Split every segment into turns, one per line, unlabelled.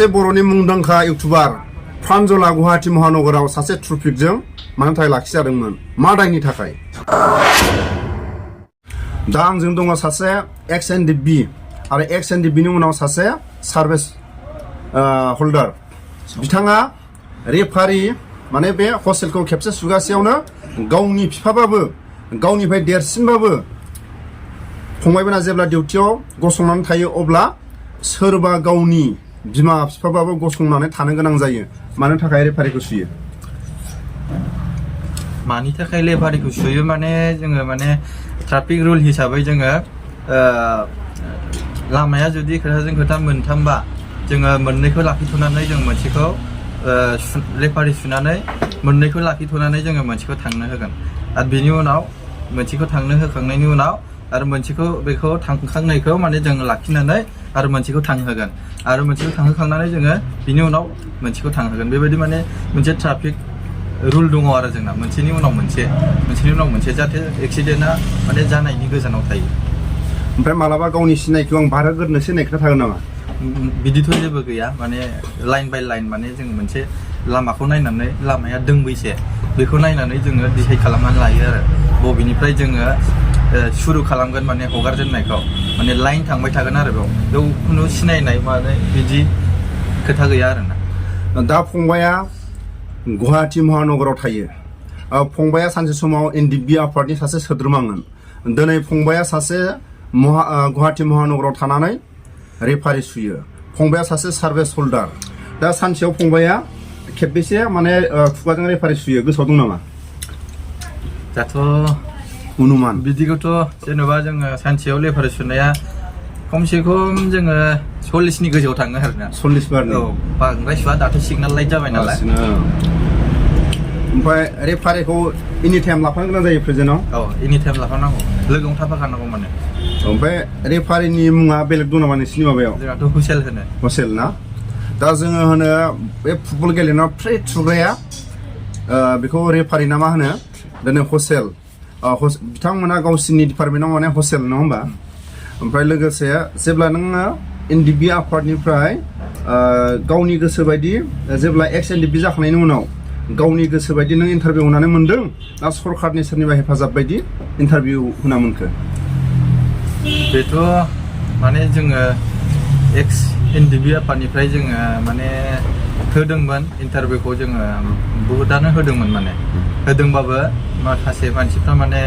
सासे बर'नि मुंदांखा इउटुबार प्रान्जला गुवाहाटी महानगराव सासे ट्राफिकजों मानो थाखाय लाखिजादोंमोन मा दायनि थाखाय दा आंजों दङ सासे एक्स एनडिबि आरो एक्स एनडिबिनि उनाव सासे सार्भिस हल्डार बिथाङा रेफारि माने बे हस्टेलखौ खेबसे सुगासेयावनो गावनि बिफाबाबो गावनिफ्राय देरसिनबाबो फंबायमोना जेब्ला डिउटियाव गसंनानै थायो अब्ला सोरबा गावनि बिमा बिफाबाबो गसंनानै थानो गोनां जायो मानो थाखाय रेफारिखौ सुयो
मानि थाखाय रेफारिखौ सुयो माने जोङो माने ट्राफिक रुल हिसाबै जोङो लामाया जुदि खोथाजों खोथा मोनथामबा जोङो मोननैखौ लाखिथ'नानै जों मोनसेखौ रेफारि सुनानै मोननैखौ लाखिथ'नानै जोङो मोनसेखौ थांनो होगोन आरो बिनि उनाव मोनसेखौ थांनो होखांनायनि उनाव आरो मोनसेखौ बेखौ थांखांनायखौ माने जोङो लाखिनानै आरो मोनसेखौ थांहोगोन आरो मोनसेखौ थांहोखांनानै जोङो बिनि उनाव मोनसेखौ थांहोगोन बेबायदि माने मोनसे ट्राफिक रुल दङ आरो जोंना मोनसेनि उनाव मोनसे जाहाथे एक्सिडेन्टआ माने जानायनि गोजानाव थायो
ओमफ्राय मालाबा गावनि सिनायखौ आं बारहोग्रोनोसै होननाय खोथा थागोन नामा
बिदिथ' जेबो गैया माने लाइन बाय लाइन माने जोङो मोनसे लामाखौ नायनानै लामाया दोंबैसे बेखौ नायनानै जोङो डिसाइड खालामनानै लायो आरो बबेनिफ्राय जोङो सुरु खालामगोन माने हगारजेननायखौ माने लाइन थांबाय थागोन आरो बेयाव खुनु सिनायनाय माने बिदि खोथा गैया आरोना
दा फंबाया गुवाहाटी महानगराव थायो फंबाया सानसे समाव एनडिबि आफादनि सासे सोद्रोमामोन दिनै फंबाया सासे गुवाहाटी महानगराव थानानै रेफारि सुयो फंबाया सासे सार्भिस हल्डार दा सानसेयाव फंबाया खेबबेसे माने खुगाजों रेफारि सुयो गोसोआव दं नामा
दाथ'
अनुमान
बिदिखौथ' जेनेबा जोङो सानसेयाव रेफारि सुनाया खमसे खम जोङो 40नि गोजौआव थाङो आरोना
40 बारनि
औ बांद्राय सुवा दाथ' सिगनाल लाइट जाबाय नालाय
ओमफ्राय रेफारिखौ एनि टाइम लाफानो गोनां जायो प्रेजेन्टआव
औ एनि टाइम लाफानांगौ लोगोआव थाफाखानांगौ माने
ओमफ्राय रेफारिनि मुङा बेलेग दं नामा नोंसिनि माबायाव
जोंहाथ' हुसेल होनो
हसेल ना दा जोङो होनो बे फुटबल गेलेनायाव फ्राय थुग्राया बेखौ रेफारि ना मा होनो दिनै हसेल बिथांमोना गावसिनि डिपार्टमेन्टआव माने हसेल नङा होमबा ओमफ्राय लोगोसे जेब्ला नोङो एनडिबि आफादनिफ्राय गावनि गोसो बायदि जेब्ला एक्स एनडिबि जाखांनायनि उनाव गावनि गोसो बायदि नों इन्टारभिउ होनानै मोनदों ना सरकारनि सोरनिबा हेफाजाब बायदि इन्टारभिउ होना मोनखो
बेथ' माने जोङो एक्स एनडिबि आफादनिफ्राय जोङो माने होदोंमोन इन्टारभिउखौ जोङो बहुतानो होदोंमोन माने होदोंबाबो माखासे मानसिफ्रा माने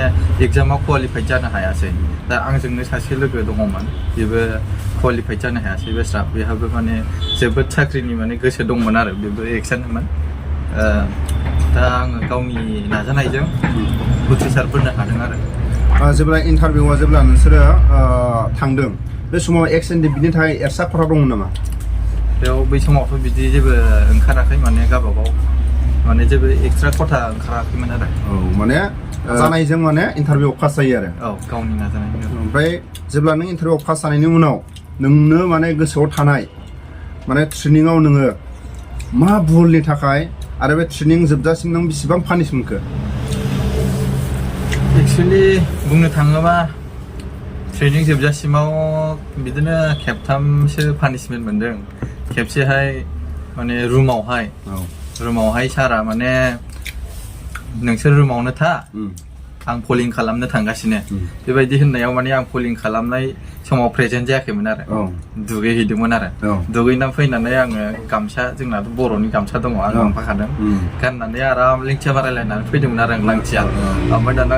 एग्जामाव क्वालिफाइड जानो हायासै दा आंजोंनो सासे लोगो दङमोन बेबो क्वालिफाइड जानो हायासै बेहाबो माने जोबोद साख्रिनि माने गोसो दंमोन आरो बेबो एक्सानमोन दा आङो गावनि नाजानायजों उथ्रिसारबोनो हादों आरो
जेब्ला इन्टारभिउआ जेब्ला नोंसोरो थांदों बे समाव एक्स एनडिबिनि थाखाय एक्सट्रा खथा दंमोन नामा
बेयाव बै समावथ' बिदि जेबो ओंखाराखै माने गावबागाव माने जेबो एक्सट्रा खथा ओंखाराखैमोन आरो
औ माने जानायजों माने इन्टारभिउ पास जायो आरो
औ गावनि नाजानायजों
ओमफ्राय जेब्ला नों इन्टारभिउ पास जानायनि उनाव नोंनो माने गोसोआव थानाय माने ट्रेनिङाव नोङो मा भुलनि थाखाय आरो बे ट्रेनिं जोबजासिम नों बेसेबां पानिश मोनखो
एक्सुवेलि बुंनो थाङोबा ट्रेनिं जोबजासिमाव बिदिनो खेबथामसो पानिशमेन्ट मोनदों खेबसेहाय माने रुमावहाय सारा माने नोंसोर रुमावनो था आं पलिं खालामनो थांगासिनो बेबायदि होननायाव माने आं पलिं खालामनाय समाव प्रेजेन्ट जायाखैमोन आरो दुगैहैदोंमोन आरो दुगैनानै फैनानै आङो गामसा जोंनाथ' बर'नि गामसा दङ आं लांफाखादों गाननानै आराम लेंथिया बारायलायनानै फैदोंमोन आरो आं लांथिया ओमफ्राय दाना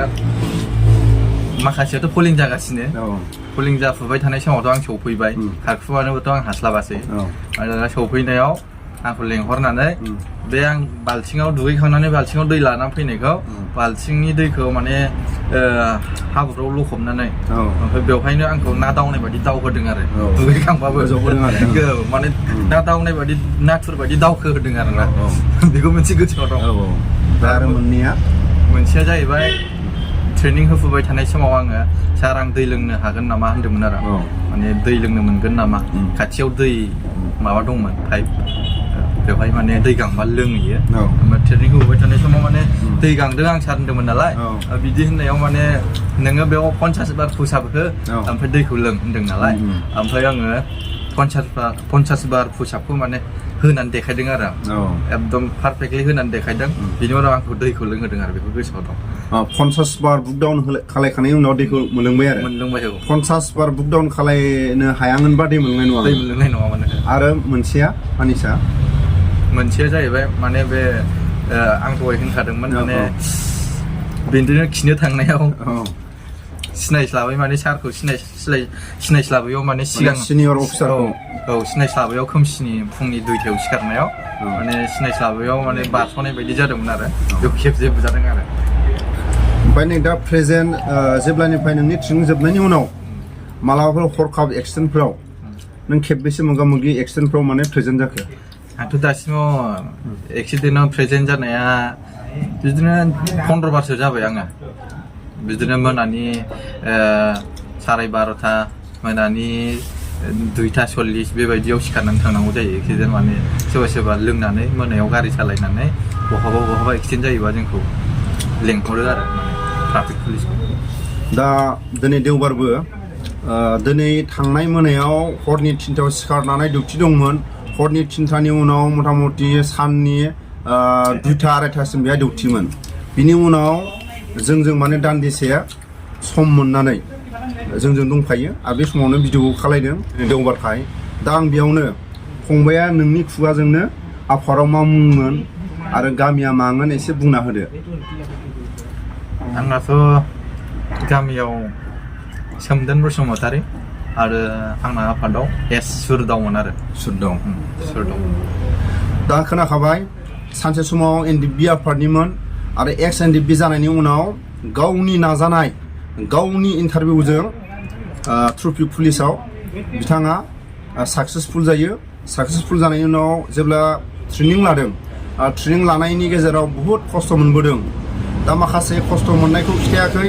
माखासेयाथ' पलिं जागासिनो पलिं जाफुबाय थानाय समावथ' आं सौफैबाय खारखुमानोबोथ' आं हास्लाबासै आरो दाना सौफैनायाव आंखौ लेंहरनानै बे आं बाल्थिङाव दुगैखांनानै बाल्थिङाव दै लानानै फैनायखौ बाल्थिंनि दैखौ माने हाब्रुआव लखबनानै ओमफ्राय बेवहायनो आंखौ ना दावनाय बायदि दावहोदों आरो दुगैखांबाबो माने ना दावनाय बायदि नाथुर बायदि दावखो होदों आरो ना बेखौ मोनसे गोसोआव दं
आरो
मोनसेया जाहैबाय ट्रेनिं होफुबाय थानाय समाव आङो सार आं दै लोंनो हागोन नामा होन्दोंमोन आरो माने दै लोंनो मोनगोन नामा खाथियाव दै माबा दंमोन पाइप बेवहाय माने दै गांबा लोंहैयो ओमफ्राय ट्रेनिं होबाय थानाय समाव माने दै गांदों आं सार होन्दोंमोन नालाय बिदि होननायाव माने नोङो बेयाव 50 बार पुसाप हो ओमफ्राय दैखौ लों होन्दों नालाय ओमफ्राय आङो 50 बार पुसआपखौ माने होनानै देखायदों आरो एकदम पारफेक्टलि होनानै देखायदों बिनि उनाव आंखौ दैखौ लोंहोदों आरो बेखौ गोसोआव दं
50 बार बुकडाउन खालायखांनायनि उनाव दैखौ मोनलोंबाय आरो
मोनलोंबाय
50 बार बुकडाउन खालायनो हायामोनबा दै मोनलोंनाय नङा
दै मोनलोंनाय नङामोन
आरो मोनसेया मानिसा
मोनसेया जाहैबाय माने बे आं दहाय होनखादोंमोन माने बिदिनो खिनो थांनायाव सिनायस्लाबै माने सारखौ सिनायस्लाबैयाव माने सिगां
सिनियर अफिसारखौ
सिनायस्लाबैयाव खोमसिनि फुंनि 2टायाव सिखारनायाव माने सिनायस्लाबैयाव माने बारस'नाय बायदि जादोंमोन आरो बेयाव खेबसे बुजादों आरो
ओमफ्राय नै दा प्रेजेन्ट जेब्लानिफ्राय नोंनि ट्रेनिं जोबनायनि उनाव मालाबाफोर हरखाब एक्सिडेन्टफ्राव नों खेबबेसे मोगा मोगि एक्सिडेन्टफ्राव माने प्रेजेन्ट जाखो
आंथ' दासिमाव एक्सिडेन्टआव प्रेजेन्ट जानाया बिदिनो 15 बारसो जाबाय आङो बिदिनो मोनानि 12:30 मोनानि 2:40 बेबायदियाव सिखारनानै थांनांगौ जायो एक्सिडेन्ट माने सोरबा लोंनानै मोनायाव गारि सालायनानै बहाबा एक्सिडेन्ट जायोबा जोंखौ लेंहरो आरो माने ट्राफिक पुलिसखौ
दा दिनै देवबारबो दिनै थांनाय मोनायाव हरनि 3टायाव सिखारनानै डिउटि दंमोन हरनि 3टानि उनाव मथा मथि साननि 2:00-2:30 बेहा डिउटिमोन बिनि उनाव जोंजों माने दान्दिसे सम मोननानै जोंजों दंफायो आरो बे समावनो भिडिअखौ खालायदों देवबारखाय दा आं बेयावनो फंबाया नोंनि खुगाजोंनो आफादाव मा मुंमोन आरो गामिया मामोन एसे बुंना होदो
आंनाथ' गामियाव सोमदोन बसुमतारी आरो आंना आफादाव एस सुरदावमोन आरो
सुरदाव
दा
खोनाखाबाय सानसे समाव एनडिबि आफादनिमोन आरो एक्स एनडिबि जानायनि उनाव गावनि नाजानाय गावनि इन्टारभिउजों ट्राफिक पुलिसाव बिथाङा साक्सेसफुल जायो साक्सेसफुल जानायनि उनाव जेब्ला ट्रेनिं लादों ट्रेनिं लानायनि गेजेराव बहुद खस्थ' मोनबोदों दा माखासे खस्थ' मोननायखौ खिथायाखै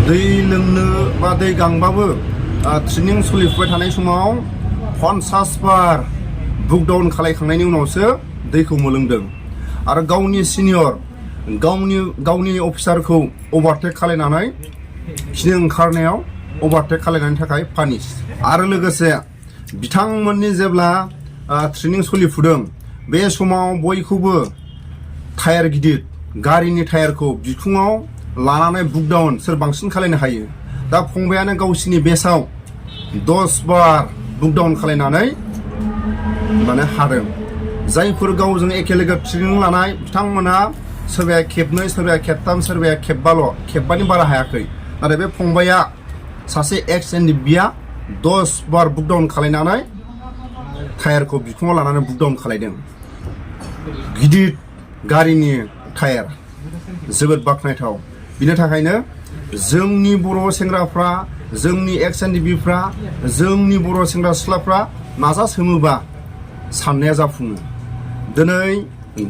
दै लोंनो बा दै गांबाबो ट्रेनिं सोलिफुबाय थानाय समाव 50 बार बुकडाउन खालायखांनायनि उनावसो दैखौ मोनलोंदों आरो गावनि सिनियर गावनि अफिसारखौ अभारटेक खालायनानै खिनो ओंखारनायाव अभारटेक खालायनायनि थाखाय पानिश आरो लोगोसे बिथांमोननि जेब्ला ट्रेनिं सोलिफुदों बे समाव बयखौबो टायार गिदिर गारिनि टायारखौ बिखुङाव लानानै बुकडाउन सोर बांसिन खालायनो हायो दा फंबायानो गावसिनि बेसाव 10 बार बुकडाउन खालायनानै माने हादों जायफोर गावजों एखे लोगो ट्रेनिं लानाय बिथांमोना सोरबाया खेबनै सोरबाया खेबथाम सोरबाया खेबबानि बारा हायाखै नाथाय बे फंबाया सासे एक्स एनडिबिया 10 बार बुकडाउन खालायनानै टायारखौ बिखुङाव लानानै बुकडाउन खालायदों गिदिर गारिनि टायार जोबोद बाख्नायथाव बिनि थाखायनो जोंनि बर' सेंग्राफ्रा जोंनि एक्स एनडिबिफ्रा जोंनि बर' सेंग्रा सिख्लाफ्रा नाजासोमोबा साननाया जाफुङो दिनै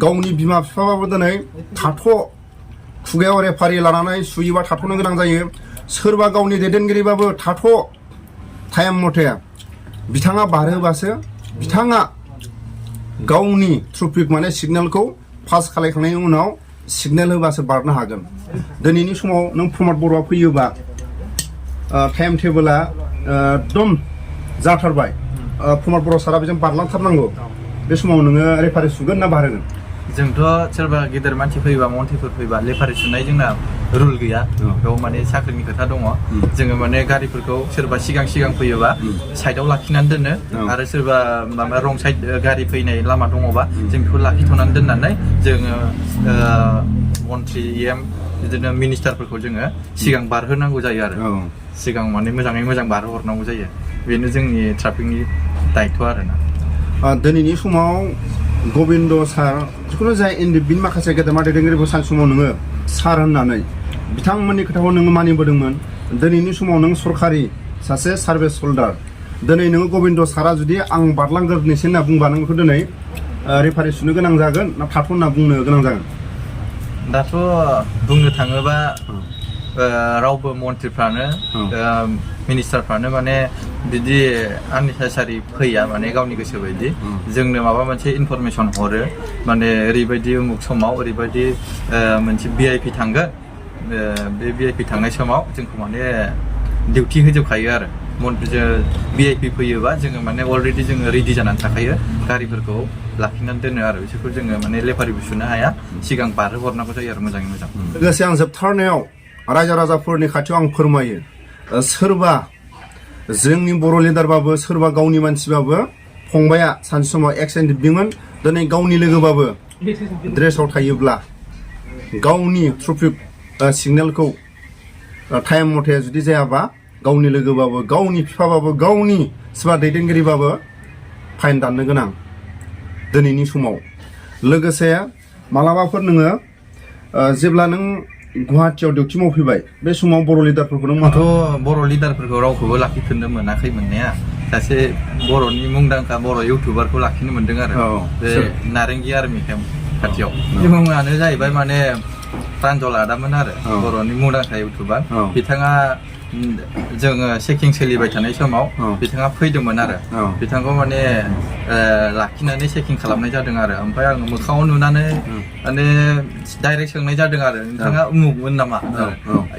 गावनि बिमा बिफाबाबो दिनै थाथ' खुगायाव रेफारि लानानै सुयोबा थाथ'नो गोनां जायो सोरबा गावनि दैदेनगिरिबाबो थाथ' टाइम मथे बिथाङा बारहोबासो बिथाङा गावनि ट्राफिक माने सिगनेलखौ पास खालायखांनायनि उनाव सिगनेल होबासो बारनो हागोन दिनैनि समाव नों प्रमद बर'आ फैयोबा टाइम टेबोला एकदम जाथारबाय प्रमद बर' सारा बेजों बारलांथारनांगौ बे समाव नोङो रेफारि सुगोन ना बारहोगोन
जोंथ' सोरबा गिदिर मानसि फैयोबा मन्थ्रिफोर फैबा रेफारि सुनाय जोंना रुल गैया बेयाव माने साख्रिनि खोथा दङ जोङो माने गारिफोरखौ सोरबा सिगां फैयोबा साइडआव लाखिनानै दोनो आरो सोरबा माबा रं साइड गारि फैनाय लामा दङबा जों बेखौ लाखिथ'नानै दोननानै जोङो मन्थ्रि एम बिदिनो मिनिस्टारफोरखौ जोङो सिगां बारहोनांगौ जायो आरो सिगां माने मोजाङै मोजां बारहोहरनांगौ जायो बेनो जोंनि ट्राफिकनि दायथ' आरोना
दिनैनि समाव गबिन्द सार जिखुनु जाय एनडिबिनि माखासे गेदेमा दैदेनगिरिफोर सानसे समाव नोङो सार होननानै बिथांमोननि खोथाखौ नोङो मानिबोदोंमोन दिनैनि समाव नों सरकारि सासे सार्भिस हल्डार दिनै नोङो गबिन्द सारा जुदि आं बारलांग्रोनोसै होनना बुंबा नों बेखौ दिनै रेफारि सुनो गोनां जागोन ना थाथ' होनना बुंनो गोनां जागोन
दाथ' बुंनो थाङोबा रावबो मन्थ्रिफ्रानो मिनिस्टारफ्रानो माने बिदि आननेसेसारि फैया माने गावनि गोसो बायदि जोंनो माबा मोनसे इनफरमेसन हरो माने ओरैबायदि उमुक समाव ओरैबायदि मोनसे VIP थांगोन बे VIP थांनाय समाव जोंखौ माने डिउटि होजोबखायो आरो VIP फैयोबा जोङो माने अलरेडि जोङो रेडि जानानै थाखायो गारिफोरखौ लाखिनानै दोनो आरो बिसोरखौ जोङो माने लेफारिबो सुनो हाया सिगां बारहोहरनांगौ जायो आरो मोजाङै मोजां
लोगोसे आं जोबथारनायाव रायजो राजाफोरनि खाथियाव आं फोरमायो सोरबा जोंनि बर' लिडारबाबो सोरबा गावनि मानसिबाबो फंबाया सानसे समाव एक्स-एन-डिबिमोन दिनै गावनि लोगोबाबो ड्रेसाव थायोब्ला गावनि ट्राफिक सिगनेलखौ टाइम मथे जुदि जायाबा गावनि लोगोबाबो गावनि बिफाबाबो गावनि सोरबा दैदेनगिरिबाबो फाइन दाननो गोनां दिनैनि समाव लोगोसे मालाबाफोर नोङो जेब्ला नों गुवाहाटियाव डिउटि मावफैबाय बे समाव बर' लिडारफोरखौ नों
आंथ' बर' लिडारफोरखौ रावखौबो लाखिफिननो मोनाखै मोननाया सासे बर'नि मुंदांखा बर' इउटुबारखौ लाखिनो मोन्दों आरो बे नारेंगि आर्मि केम्प खाथियाव मुङानो जाहैबाय माने प्रान्जल आदामोन आरो बर'नि मुंदांखा इउटुबार बिथाङा जोङो चेकिं सोलिबाय थानाय समाव बिथाङा फैदोंमोन आरो बिथांखौ माने लाखिनानै चेकिं खालामनाय जादों आरो ओमफ्राय आङो मोखाङाव नुनानै माने डाइरेक्ट सोंनाय जादों आरो नोंथाङा उमुकमोन नामा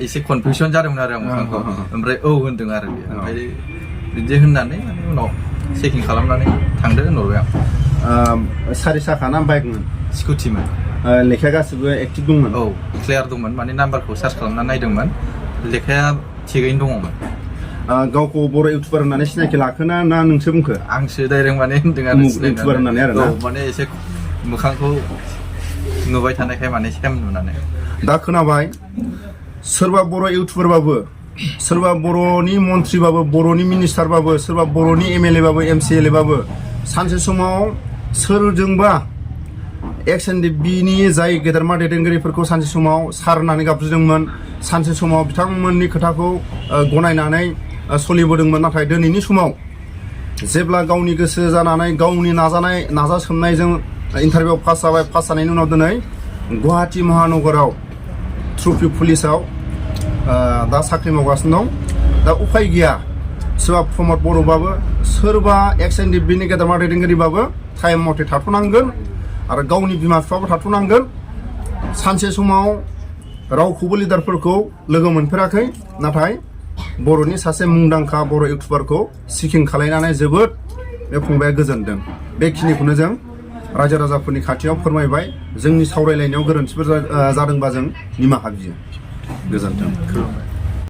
एसे कनफिउसन जादोंमोन आरो आं मोखांखौ ओमफ्राय औ होनदों आरो बेयो ओमफ्राय बिदि होननानै माने उनाव चेकिं खालामनानै थांदो होनहरबाय आं
सारि साखा ना बाइकमोन
स्कुटिमोन
लेखाया गासिबो एक्टिभ दंमोन
औ क्लियार दंमोन माने नाम्बारखौ सार्च खालामना नायदोंमोन लेखाया थिगैनो दङमोन
गावखौ बर' इउटुबार होननानै सिनायथि लाखोना ना नोंसो बुंखो
आंसो डाइरेक्ट माने होनदों आरो
इउटुबार होननानै आरो
औ माने एसे मोखांखौ नुबाय थानायखाय माने सेम नुनानै
दा खोनाबाय सोरबा बर' इउटुबारबाबो सोरबा बर'नि मन्थ्रिबाबो बर'नि मिनिस्टारबाबो सोरबा बर'नि MLA बाबो MCLA बाबो सानसे समाव सोरजोंबा एक्स-एन-डिबिनि जाय गेदेरमा दैदेनगिरिफोरखौ सानसे समाव सार होननानै गाबज्रिदोंमोन सानसे समाव बिथांमोननि खोथाखौ गनायनानै सोलिबोदोंमोन नाथाय दिनैनि समाव जेब्ला गावनि गोसो जानानै गावनि नाजासोमनायजों इन्टारभिउ पास जाबाय पास जानायनि उनाव दिनै गुवाहाटि महानगराव ट्राफिक पुलिसाव दा साख्रि मावगासिनो दं दा उफाय गैया सोरबा प्रमद बर'बाबो सोरबा एक्स-एन-डिबिनि गेदेरमा दैदेनगिरिबाबो टाइम मथे थाथ'नांगोन आरो गावनि बिमा बिफाबो थाथ'नांगोन सानसे समाव रावखौबो लिडारफोरखौ लोगो मोनफेराखै नाथाय बर'नि सासे मुंदांखा बर' इउटुबारखौ चेकिं खालायनानै जोबोद बे फंबाया गोजोनदों बेखिनिखौनो जों रायजो राजाफोरनि खाथियाव फोरमायबाय जोंनि सावरायलायनायाव गोरोन्थिफोर जादोंबा जों निमाहा बियो गोजोन्थों